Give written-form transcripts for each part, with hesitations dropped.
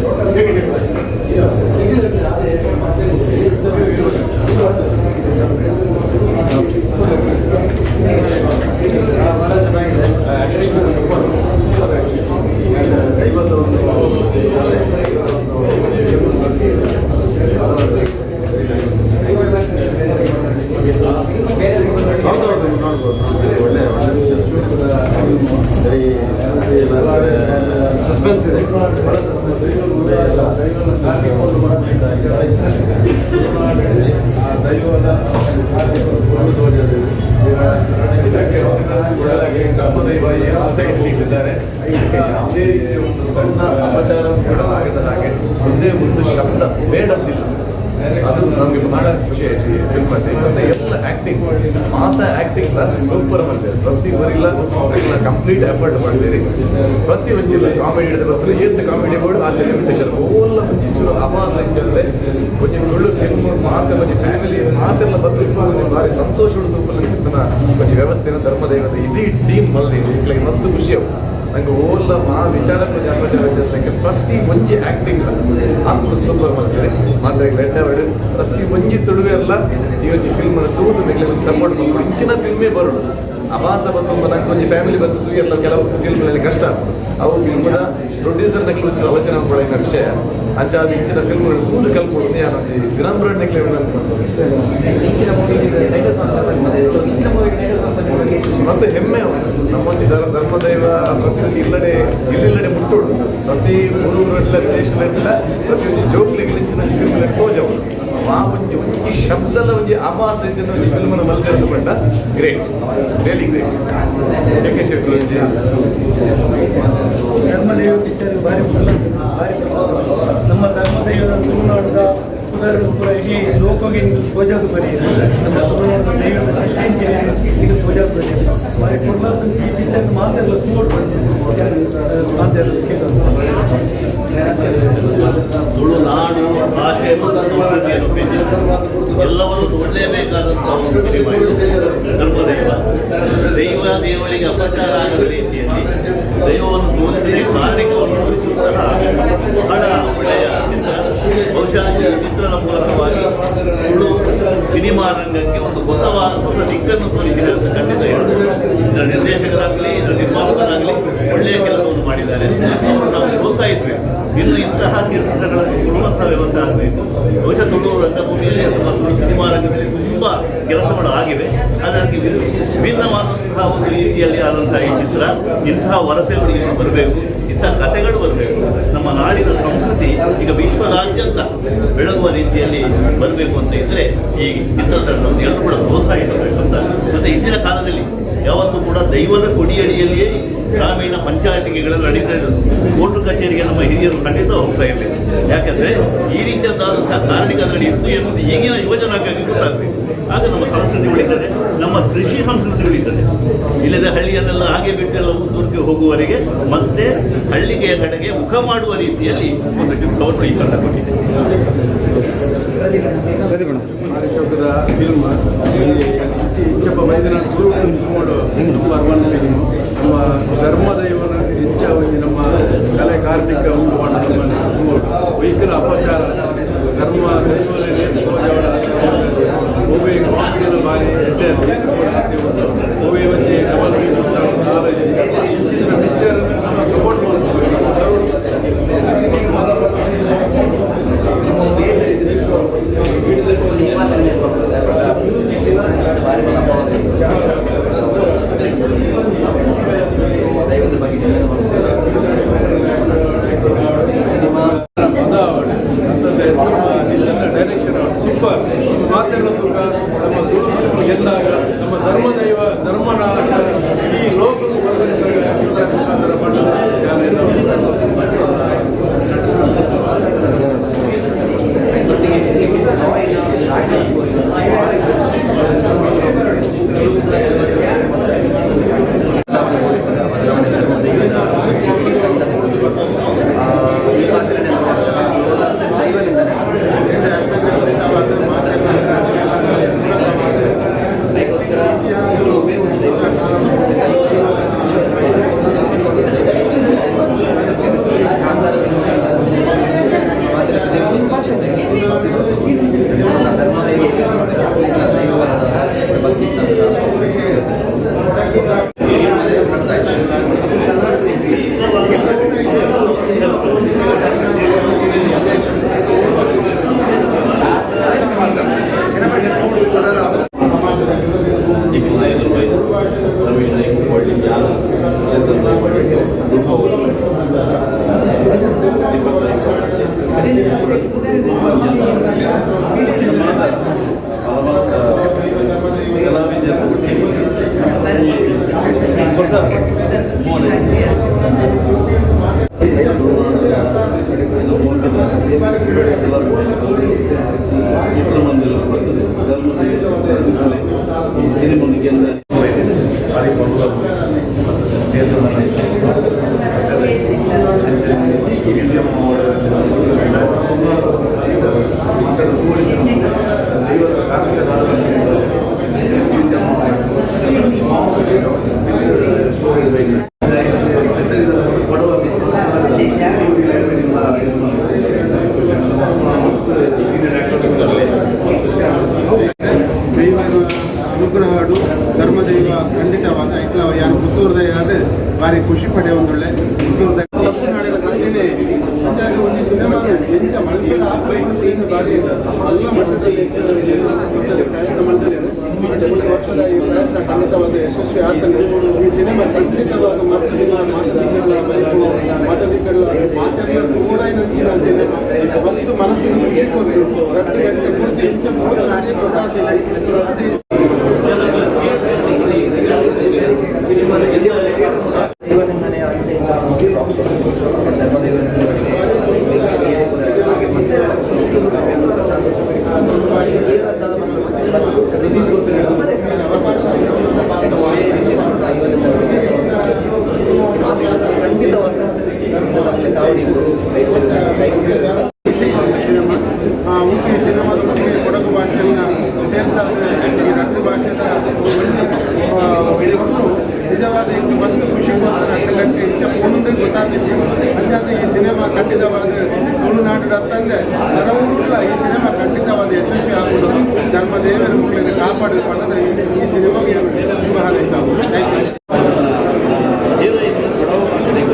ಬಹಳ ಚೆನ್ನಾಗಿದೆ. ಸೂಪರ್ ದೈವದ ಒಂದು ಹೌದೌದು, ನೋಡ್ಬೋದು. ಒಳ್ಳೆ ಒಳ್ಳೆ ಸರಿ. ಸಸ್ಪೆನ್ಸ್ ಇದೆ, ಬಹಳ ಸಸ್ಪೆನ್ಸ್ ಇದೆ. ದೈವದ ಧರ್ಮದೈವ ಏನು ಆಸೆ ಇಟ್ಟಿದ್ದಾರೆ, ಇದಕ್ಕೆ ಯಾವುದೇ ರೀತಿಯ ಒಂದು ಸಣ್ಣ ಅಪಚಾರ ಕೂಡ ಆಗದ ಹಾಗೆ ಒಂದೇ ಒಂದು ಶಬ್ದ ಬೇಡ ಅಂದಿಲ್ಲ. ಅದು ನಮಗೆ ಬಹಳ ಖುಷಿ ಆಯ್ತು ಈ ಫಿಲ್ಮ್ ಅಲ್ಲಿ. ಮತ್ತೆ ಎಲ್ಲ ಆಕ್ಟಿಂಗ್, ಮಾತಾ ಆಕ್ಟಿಂಗ್ ಸೂಪರ್ ಮಾಡಿದ್ದಾರೆ. ಪ್ರತಿ ಬರಿಲ್ಲ ಕಂಪ್ಲೀಟ್ ಎಫರ್ಟ್ ಮಾಡಿದ್ದೀರಿ. ಪ್ರತಿ ಒಂಜಿಲ್ಲ ಕಾಮಿಡಿ ಹಿಡಿದ್ರೆ ಬರ್ತಾರೆ. ಏತ್ ಕಾಮಿಡಿ ಬೋರ್ಡ್ ಆ ಲಿಮಿಟೇಷನ್ ಓಲ್ಲ ಒಂಜಿ ಚೂರು ಅಮಾಸ ಇಜ್ಜಂದೆ ಒಂಜಿ ತುಳು ಫಿಲ್ಮ್ ಮಾತೆ ಒಂಜಿ ಫ್ಯಾಮಿಲಿ ಮಾತೆಲ್ಲ ಬತ್ತು ಒಂಜಿ ಭಾರಿ ಸಂತೋಷ ತೂಪಲ್ ಚಿತ್ತನ ಒಂಜಿ ವ್ಯವಸ್ಥೆನ ಧರ್ಮದೈವದ ಇಡೀ ಟೀಮ್ ಮಲ್ದಿದೆ. ಇಕ್ಲೆಗ್ ಮಸ್ತ್ ಖುಷಿ ಅವು. ನಂಗೆ ಓಲ್ಲ ಮಾ ವಿಚಾರ ಅಪಚಾರ ಇಜ್ಜಂದೆ ಪ್ರತಿ ಒಂಜಿ ಆಕ್ಟಿಂಗ್ ಅತ್ತು ಸೂಪರ್ ಮಾಡ್ತಾರೆ. ಮಾತ್ರ ರೆಡ್ ಅವರ್ಡ್ ಪ್ರತಿ ಒಂಜಿ ತುಳುವೆ ಅಲ್ಲ, ಈ ಒಂಜಿ ಫಿಲ್ಮ್ ತೂದು ಮೆಗ್ಲೆ ಒಂಜಿ ಸಪೋರ್ಟ್ ಮಾಡ್ಕೊಂಡು ಇಂಚಿನ ಫಿಲ್ಮೇ ಬರೋದು. ಅಭಾಸ ಬಂದು ನಂಗೆ ಒಂಜಿ ಫ್ಯಾಮಿಲಿ ಬಂದು ಎಲ್ಲ ಕೆಲವು ಫಿಲ್ಮ್ನಲ್ಲಿ ಕಷ್ಟ ಆಗ್ತದೆ. ಅವು ಫಿಲ್ಮ್ನ ಪ್ರೊಡ್ಯೂಸರ್ ನಗ್ಲು ಒಂಚೂರು ಆಲೋಚನೆ ಮಾಡೋ ವಿಷಯ. ಅಂಚಾದ ಇಂಚಿನ ಫಿಲ್ಮ್ ತೂದು ಕಲ್ಪೊಡು ಯಾನ್ ಒಂಜಿ ವಿನಮ್ರ ನೆಕ್ಲೆ ವಿನಂತಿ ಮಾಡ್ತೇನೆ. ಇಂಚಿನ ಮೂವಿ ಟೈಟಲ್ ಸಾಂಗ್ ಬರ್ತದೆ. ಸೊ ಇಂಚಿನ ಮೂವಿಗೆ ಟೈಟಲ್ ಸಾಂಗ್ ಬಂದಿದೆ. ಮಸ್ತ್ ಹೆಮ್ಮೆ ಉಂಟು. ನಮ್ಮೊಂದು ಧರ್ಮದೈವ ಪ್ರತಿಯೊಂದು ಇಲ್ಲಡೆ ಇಲ್ಲಿಲ್ಲಡೆ ಮುಟ್ಟೋಡು. ಪ್ರತಿ ಊರು ಊರಲ್ಲ ವಿದೇಶದಲ್ಲ ಪ್ರತಿಯೊಂದು ಜೋಕ್ಲಿಗೆ ಇಂಚಿನ ಫಿಲ್ಮ್ ತೋಜವು. ಆ ಒಂಜಿ ಒಂಜಿ ಶಬ್ದಲ ಒಂಜಿ ಆಭಾಸ ಇಜ್ಜಂದ ಒಂಜಿ ಫಿಲ್ಮ್ ಮಲ್ದಿರೋದು ಪಂಡ ಗ್ರೇಟ್, ರಿಯಲಿ ಗ್ರೇಟ್. ಎ ಕೆ ಶೆಟ್ಟಿ ಒಂಜಿ ಧರ್ಮದೈವ ಪಿಕ್ಚರ್ ಭಾರಿ ಪೊರ್ಲು, ಭಾರಿ ಪೊರ್ಲು. ನಮ್ಮ ಧರ್ಮದೈವದ ತುಳುನಾಡದ ಪುದರ್ ಪೂರ ಇಡೀ ಲೋಕಗೆ ಇದು ತೋಜಾದು ಬರಿ. ನಮ್ಮ ತುಳುನಾಡದ ದೈವದ ಸೃಷ್ಟಿ ಇದು ತೋಜಾದು ಬರಿ. ಭಾರಿ ಪೊರ್ಲಾತು ಈ ಪಿಕ್ಚರ್. ಮಾತೆಲ್ಲ ತೂವೊಡು, ಮಾತೆಲ್ಲ. ತುಳುನಾಡು, ಭಾಷೆ ಮತ್ತು ಸಂಸ್ಕೃತಿಯನ್ನು ಪ್ರೀತಿಸಿ ಎಲ್ಲವರು ನೋಡಲೇಬೇಕಾದಂತಹ ಒಂದು ಸಿನಿಮಾ ಇದು ಧರ್ಮದೈವ. ದೈವ ದೇವರಿಗೆ ಅಪಚಾರ ಆಗದ ರೀತಿಯಲ್ಲಿ ದೈವವನ್ನು ತೋರಿಸದೆ ಕಾರಣಿಕವನ್ನು ತೋರಿಸುವಂತಹ ಬಹಳ ಒಳ್ಳೆಯ ಚಿತ್ರ. ಬಹುಶಃ ಈ ಚಿತ್ರದ ಮೂಲಕವಾಗಿ ತುಳು ಸಿನಿಮಾ ರಂಗಕ್ಕೆ ಒಂದು ಹೊಸ ಹೊಸ ದಿಕ್ಕನ್ನು ತೋರಿಸಿದೆ ಅಂತ ಖಂಡಿತ ಹೇಳ್ಬೋದು. ಇದರ ನಿರ್ದೇಶಕರಾಗಲಿ, ಇದರ ನಿರ್ಮಾಪಕರಾಗಲಿ ಒಳ್ಳೆಯ ಕೆಲಸವನ್ನು ಮಾಡಿದ್ದಾರೆ. ಅವರು ನಾವು ಪ್ರೋತ್ಸಾಹಿಸಬೇಕು. ಇನ್ನು ಇಂತಹ ಚಿತ್ರಗಳನ್ನು ಕೊಡುವಂತಹ ವ್ಯವಸ್ಥೆ ಆಗಬೇಕು. ಬಹುಶಃ ತುಳು ರಂಗಭೂಮಿಯಲ್ಲಿ ಅಥವಾ ತುಳು ಸಿನಿಮಾ ರಂಗದಲ್ಲಿ ತುಂಬ ಕೆಲಸಗಳು ಆಗಿವೆ. ಆದರೆ ಅದಕ್ಕೆ ವಿಭಿನ್ನವಾದಂತಹ ಒಂದು ರೀತಿಯಲ್ಲಿ ಆದಂತಹ ಈ ಚಿತ್ರ, ಇಂತಹ ವರಸೆಗಳು ಇನ್ನು ಬರಬೇಕು, ಇಂತಹ ಕಥೆಗಳು ಬರಬೇಕು. ನಮ್ಮ ನಾಡಿನ ಸಂಸ್ಕೃತಿ ಈಗ ವಿಶ್ವದಾದ್ಯಂತ ಬೆಳಗುವ ರೀತಿಯಲ್ಲಿ ಬರಬೇಕು ಅಂತ ಇದ್ದರೆ ಈ ಚಿತ್ರತಂಡವನ್ನು ಎಲ್ಲರೂ ಕೂಡ ಪ್ರೋತ್ಸಾಹಿಸಬೇಕು ಅಂತ. ಮತ್ತು ಇಂದಿನ ಕಾಲದಲ್ಲಿ ಯಾವತ್ತೂ ಕೂಡ ದೈವದ ಕೊಡಿಯಡಿಯಲ್ಲಿಯೇ ಗ್ರಾಮೀಣ ಪಂಚಾಯತಿಗೆಗಳೆಲ್ಲ ನಡೀತಾ ಇರೋದು. ಕೋರ್ಟ್ ಕಚೇರಿಗೆ ನಮ್ಮ ಹಿರಿಯರು ಖಂಡಿತ ಹೋಗ್ತಾ ಇರಲಿಲ್ಲ. ಯಾಕಂದರೆ ಈ ರೀತಿಯಾದಂತಹ ಕಾರಣಿಕ ಅದರಲ್ಲಿ ಇತ್ತು ಎನ್ನುವುದು ಈಗಿನ ಯುವಜನಾಂಗಕ್ಕೆ ಗೊತ್ತಾಗಬೇಕು. ಆಗ ನಮ್ಮ ಸಂಸ್ಕೃತಿ ಉಳಿತದೆ, ನಮ್ಮ ಕೃಷಿ ಸಂಸ್ಕೃತಿ ಉಳಿತದೆ. ಇಲ್ಲದೆ ಹಳ್ಳಿಯನ್ನೆಲ್ಲ ಹಾಗೆ ಬಿಟ್ಟೆಲ್ಲ ದೂರಕ್ಕೆ ಹೋಗುವವರಿಗೆ ಮತ್ತೆ ಹಳ್ಳಿಗೆಯ ಕಡೆಗೆ ಮುಖ ಮಾಡುವ ರೀತಿಯಲ್ಲಿ ಒಂದು ಚಿತ್ರವನ್ನು ಈ ತಂಡ ಕೊಟ್ಟಿದೆ. ಶೋಕದ ಫಿಲ್ಮ್. ಇಂಚಪ್ಪ ಬೈದಿನ ಸುರು ನಂಬರ್ ಒನ್ ಫಿಲ್ಮ್. ನಮ್ಮ ಧರ್ಮದೈವನ ಹೆಚ್ಚ ಒಂಜಿ ನಮ್ಮ ಕಲೆ ಕಾರ್ಮಿಕ ಉಂಟು ನಮ್ಮ ವೈಕಲ ಅಪಚಾರ ಧರ್ಮ ದೈವದಲ್ಲಿ ಒಬ್ಬೇ ಕಾಮಿಡಿನ ಭಾರಿ ಎಡ್ಡೆ ಉಂಟು. ಒಬ್ಬೇ ಒಂಜಿ ಡಬಲ್ ಇಂಚಿನ ಪಿಕ್ಚರ್ ನಮ್ಮ ಸಪೋರ್ಟ್ ಮಾಡ್ತೀವಿ. ಭಾರಿ ದೈವದ ಬಗ್ಗೆ ಸಿನಿಮಾ. Direction super. ಮಾತಾಡೋದು ನಮ್ಮ ತುಳು ಫಿಲ್ಮ್ ಗೆದ್ದಾಗ ನಮ್ಮ ಧರ್ಮದೈವ ಧರ್ಮನ ಇಡೀ ಲೋಕಕ್ಕೆ ಮುಖಾಂತರ. ಚಿತ್ರಮಂದಿರ ಬರ್ತದೆ. ಧರ್ಮದೈವ ಈ ಸಿನಿಮಾ ಗೆದ್ದ ಭಾರಿ ಚೇತನ ಮ್ಯೂಸಿಯಂ ದೈವನ ಅನುಗ್ರಹಡು ಧರ್ಮದೈವ ಖಂಡಿತವಾದ ಇಟ್ಲ ಯಾನ್ ಪುತ್ತೂರ್ದಯಾದ ಭಾರಿ ಖುಷಿ ಪಡೆ ಒಂದೊಳ್ಳೆ ಪುತ್ತೂರ್ದ ತಮಿಳುನಾಡಿನ ಸಂಜೆನೆ ಅಂಚಾನೆ ಒಂಜಿ ಸಿನಿಮಾ ಎಂಚ ಮಲ್ಪೆರ ಆಪುನ ಭಾರಿ ಮಲ್ಲ ಮಟ್ಟದಲ್ಲಿ ಪ್ರಯತ್ನ ಮಲ್ತಿದ್ದೇನೆ. 3 ವರ್ಷದ ಈ ಪ್ರಯತ್ನ ಖಂಡಿತವಾದ ಯಶಸ್ವಿ ಆತಂದ್ರೆ ಈ ಸಿನಿಮಾ ಖಂಡಿತವಾದ ಮಸ್ತ್ ದಿನ ಮಾತದಿಕ್ಕಳ ಬೈಕು ಮತದಿಕ್ಕಳ ಮಾತೆಲ್ಲ ಕೂಡ ನಂಚಿನ ಸಿನಿಮಾ ಮಸ್ತ್ ಮನಸ್ಸಿನ ಖುಷಿ ಕೊಟ್ಟು 2 ಗಂಟೆ ಪೂರ್ತಿ ಇಂಚ ಮೂರು ಗಂಟೆ ಗೊತ್ತಾಗ್ತಿಲ್ಲ ಅದೇ. ದೈವನಿಂದನೇ ಅಂಚೆ ಇಂಚ ಧರ್ಮದೈವನಿಂದ ಮತ್ತೆ ಚಾನ್ಸಸ್ ಖಂಡಿತವಾದ ಚಾವಡಿ. ಖುಷಿ ಕೊಟ್ಟು ಸಿನಿಮಾ ಉಂಟು. ಈ ಸಿನಿಮಾದ ಬಗ್ಗೆ ಕೊಡಗು ಭಾಷೆಯನ್ನ ಸೇರ್ಸಾದ ಈ ರಟ್ಟು ಭಾಷೆದ ಒಂಜಿ ಒಂದು ನಿಜವಾದ ಇಂದು ಮಸ್ತ್ ಖುಷಿ ಕೊಟ್ಟು 2 ಗಂಟೆ ಇಂಚ ಪೋನುಂದೇ ಗೊತ್ತಾಗ್ತಿದೆ. ಅಂಚಾದ ಈ ಸಿನಿಮಾ ಖಂಡಿತವಾದ ತುಳುನಾಡು ಅತ್ತಂದೆ ಹಲವುಲ್ಲ ಈ ಸಿನಿಮಾ ಖಂಡಿತವಾದ ಯಶಸ್ವಿ ಆಗುವುದು. ಧರ್ಮದೇವರ ಮಕ್ಕಳನ್ನು ಕಾಪಾಡಿ ಪನ್ನದ ಈ ಸಿನಿಮಾಗೆ ಶುಭ ಹಾರೈಸ. Thank you. Heroine Kodava ಭಾಷೆ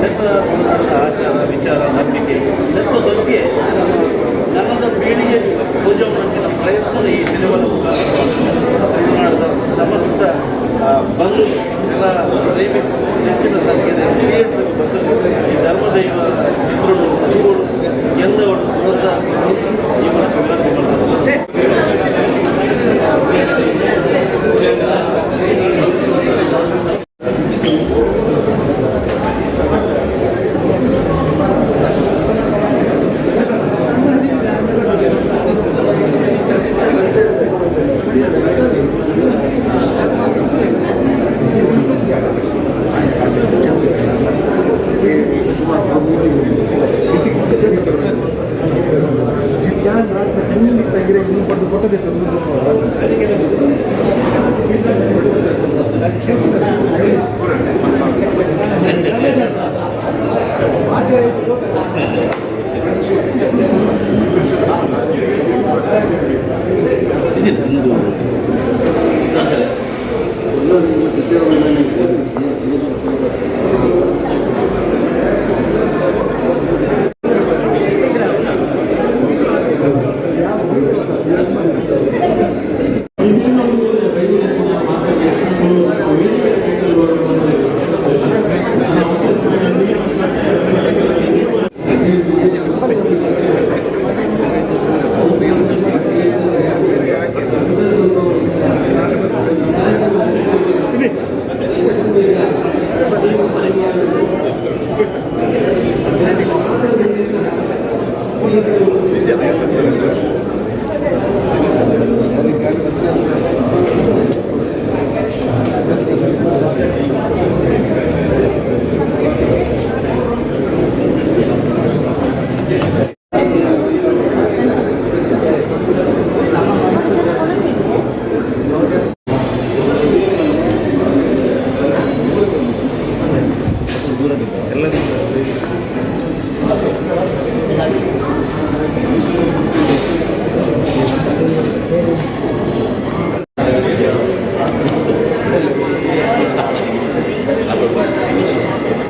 ನೆತ್ತ ತುಳುನಾಡದ ಆಚಾರ ವಿಚಾರ ನಂಬಿಕೆ ನೆತ್ತ ಬಗ್ಗೆ ನಮ್ಮ ನನದ ಪೀಳಿಗೆ ತೋಜವಂಚಿನ ಪ್ರಯತ್ನ ಈ ಸಿನಿಮಾದ ಮುಖಾಂತರ ತುಳುನಾಡದ ಸಮಸ್ತ ಬಂಧು ಎಲ್ಲ ಪ್ರೇಮಿ ಹೆಚ್ಚಿನ ಸಂಖ್ಯೆಯಲ್ಲಿ ಥಿಯೇಟ್ರಿಗೆ ಬಂದು ಈ ಧರ್ಮದೈವ ಚಿತ್ರನು ತೂಗೋಡು ಎಂದವರು ಪ್ರೋತ್ಸಾಹ ಕೊಟ್ಟು ಈ ಮೂಲಕ ವಿನಂತಿ ಮಾಡ್ತಾರೆ. ಇದು ಒಂದು ದಾಖಲೆ.